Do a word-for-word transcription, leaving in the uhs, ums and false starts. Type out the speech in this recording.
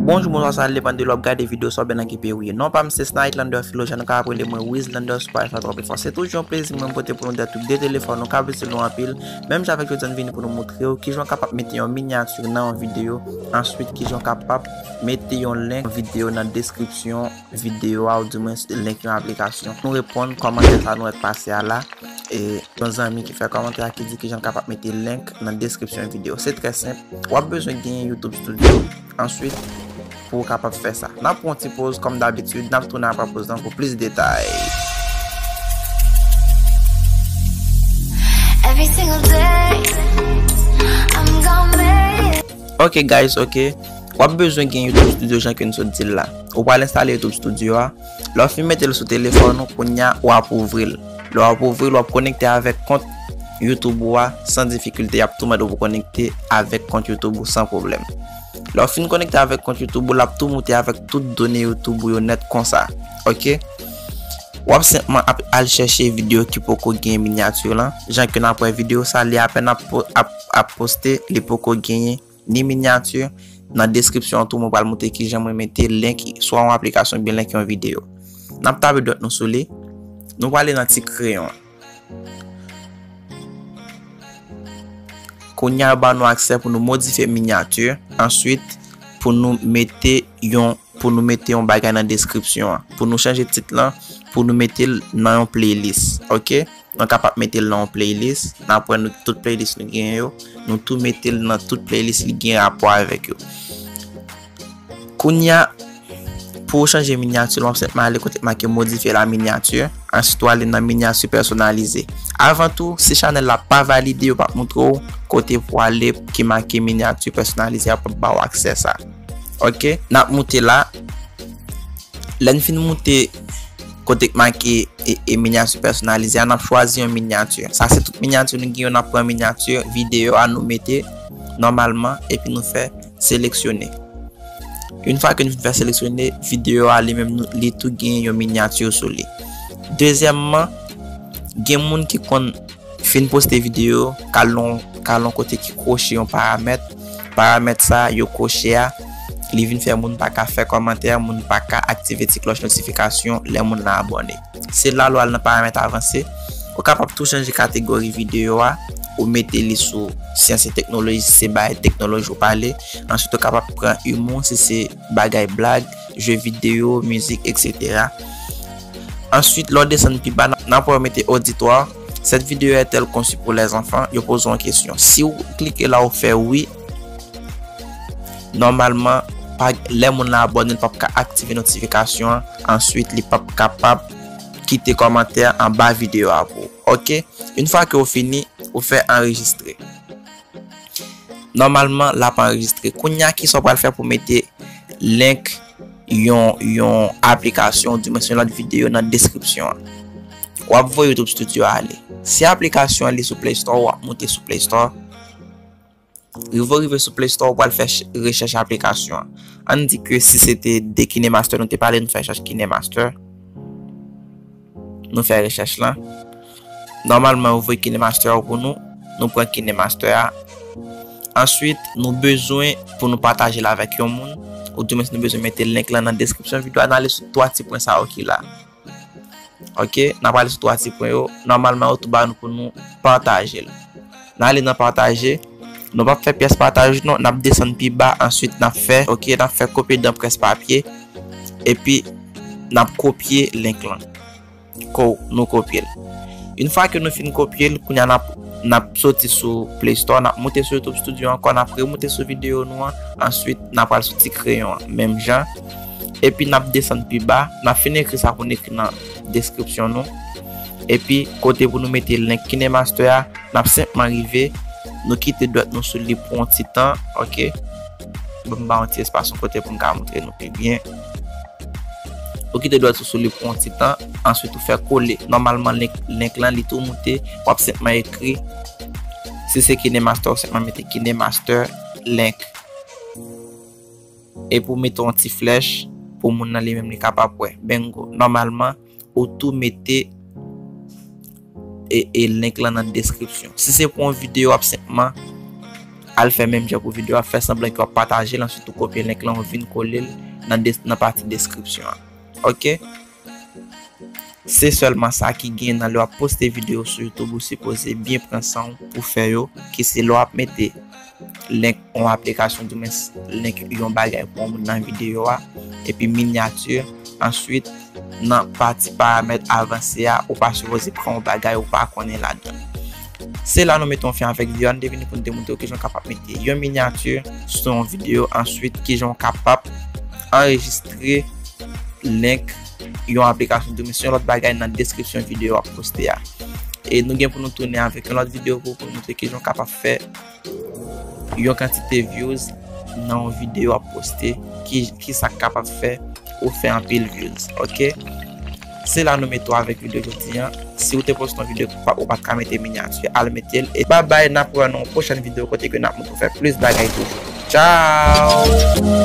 Bonjou, bonswa, sa depann de lè w ap gade videyo, sa w byen nan ki peyi w ye. Non pa m se Snight Lander Philogène, ou ka rele mwen Wiz Lander sou paj la, twòp efò. Se toujou yon plezi mwen pote pou nou de tout de telefòn, nou ka bezwen nou anpil. Menm jan avèk jodi a, n vini pou nou montre w kijan w kapab mete yon minyati nan yon videyo, answit kijan w kapab mete yon link videyo nan deskripsyon videyo a, ou di mwens link yon aplikasyon. Nou reponn kòmantè sa nou wè k pase a la. E yon zanmi ki fè kòmantè a ki di kijan l kapab mete link nan deskripsyon videyo. Se trè senp. W ap bezwen gen YouTube Studio answit pou w kapab fè sa. N ap pran yon ti poz kòm dabitid, n ap tounen apre poz lan pou plis detay. Every single day, I'm gonna make it. Ok guys, ok. W ap bezwen gen YouTube Studio jan ke n sot di l la. Ou pral enstale YouTube Studio a. Lè w fin mete l sou telefòn ou, kounye a w ap ouvri l. Lè w ap ouvri l, w ap konekte avèk kont YouTube ou a san difikilte. Y ap tou mande w pou konekte avèk kont YouTube ou san pwoblèm. Lè w fin konekte avèk kont YouTube ou, l ap tou moute avèk tout done YouTube ou yo nèt konsa. Ok? W ap senpman ap al chèche videyo ki poko gen minyati lan. Jan ke n ap wè videyo sa, li apèn ap, po- ap, ap poste, li poko genyen ni minyati. Nan deskripsyon an tou, mwen pral montre kijan mwen mete link swa yon aplikasyon oubyen link yon videyo. N ap tape dwèt nou sou li. Nou prale nan ti kreyon an. Kounye a, yo ba nou aksè pou nou modifye minyati. Answit, pou nou mete yon, pou nou mete yon bagay nan deskripsyon an. Pou nou chanje tit lan, pou nou mete l nan yon playlist. Ok? Nou kapab mete l nan yon playlist. N ap wè nou tout playlist nou genyen yo. Nou tou mete l nan tout playlist li gen rapò avèk yo. Kounye a, pou w chanje minyati, w ap senpman ale kote k make modifye la minyati. Answit, w ale nan minyati pèsonalize. Avan tou, si chanèl la pa valide, yo p ap montre w kote pou w ale ki make minyati pèsonalize a, p ap ba w aksè sa. Ok, n ap moute la. Lè n fin moute kote k make e, e minyati pèsonalize a, n ap chwazi yon minyati. Sa se tout minyati nou gen yo, n ap pran minyati videyo a nou mete nòmalman epi nou fè seleksyone. Yon fwa ke n fin fè seleksyone, videyo a li menm nou, li tou gen yon minyati sou li. Dezyèmman, gen moun ki konn fin poste videyo, k al nan, k al nan kote ki kwoche yon paramèt. Paramèt sa yo kwoche a, li vin fè moun pa ka fè kòmantè, moun pa ka aktive ti klòch notifikasyon lè moun nan abòne. Se la lè w al nan paramèt avanse, ou kapab tou chanje kategori videyo a, ou mete li sou syans e teknoloji, si se bagay teknoloji ou pale. Answit, ou kapab pran imou, si se bagay blag, jeu vidéo, mizik, et cetera. Answit, lè w desann pi ba, n ap wè yo mete oditwa. Cette vidéo est-elle conçue pour les enfants? Yo poze w yon kesyon. Si w klike la, ou fè wi, nòmalman, pa, lè moun nan abòne, li p ap ka aktive notifikasyon an. Answit, li p ap kapab kite kòmantè anba videyo a pou ou. Ok? Yon fwa ke w fini, ou fè anrejistre. Nòmalman, l ap anrejistre. Kounye a, kisa w pral fè pou mete link yon, yon aplikasyon, oudimwens yon lòt videyo nan deskripsyon an? W ap voye YouTube Studio a ale. Si aplikasyon an li sou Play Store, w ap moute sou Play Store. Rive w rive sou Play Store, w pral fè ch- rechèch aplikasyon an. Ann di ke si se te de KineMaster nou te pale, nou fè rechèch KineMaster. Nou fè rechèch lan. Nòmalman, yo voye KineMaster yo pou nou. Nou pran KineMaster a. Answit, nou bezwen pou nou pataje l avèk yon moun. Oudimwens, nou bezwen mete link lan nan deskripsyon videyo a. N ale sou twa ti pwen sa yo ki la. Ok, n ap ale sou twa ti pwen yo. Nòmalman, yo tou ba nou pou nou pataje l. N ale nan pataje. Nou p ap fè pyès pataj non, n ap desann pi ba, answit n ap fè, ok, n ap fè kopye dan près papye, epi n ap kopye link lan. Ko, nou kopye l. Yon fwa ke nou fin kopye l, kounye a n ap, n ap soti sou Play Store, n ap moute sou YouTube Studio ankò, n ap remoute sou videyo nou an, answit n ap al sou ti kreyon an, menm jan. Epi n ap desann pi ba, n ap fin ekri sa pou n ekri nan deskripsyon nou. Epi kote pou nou mete link KineMaster a, n ap senpman rive, nou kite dwèt nou sou li pou yon ti tan, ok? Ban m ba yon ti espas yon kote pou m ka montre nou pi byen. Ou kite dwèt ou sou li pou yon ti tan, answit ou fè kole. Nòmalman, link, link lan, li tou moute, w ap senpman ekri, si se KineMaster, ou senpman mete KineMaster link. Epi w mete yon ti flèch pou moun nan li menm li kapab wè. Bingo. Nòmalman, ou tou mete e, e link lan nan deskripsyon. Si se pou yon videyo, w ap senpman al fè menm jan pou videyo a, fè sanblan ke w ap pataje l, answit ou kopye link lan, ou vin kole l nan, nan pati deskripsyon an. Ok? Se sèlman sa ki gen nan lè w ap poste videyo sou YouTube, ou sipoze byen pran san w pou fè yo, ki se lè w ap mete link yon aplikasyon, di mwens link yon bagay pou yon moun nan videyo a, epi minyati, answit nan pati paramèt avanse a, ou pa sipoze pran yon bagay ou pa konnen ladan. Se la nou mete yon fen avèk videyo a, nou te vini pou nou te montre w kijan w kapab mete yon minyati sou yon videyo, answit kijan w kapab anrejistre link yon aplikasyon, di mwens yon lòt bagay nan deskripsyon videyo w ap poste a. E nou gen pou nou tounen avèk yon lòt videyo pou, pou nou montre kijan w kapab fè yon kantite views nan yon videyo w ap poste, ki, ki sa k kapab fè ou fè anpil views, ok? Se la nou mete w avèk videyo jodi an. Si w te poste yon videyo, ou pa, ou pa t ka mete minyati, al mete l. E babay, n ap wè nan yon pwochèn videyo kote ke n ap montre w fè plis bagay toujou. Tchao!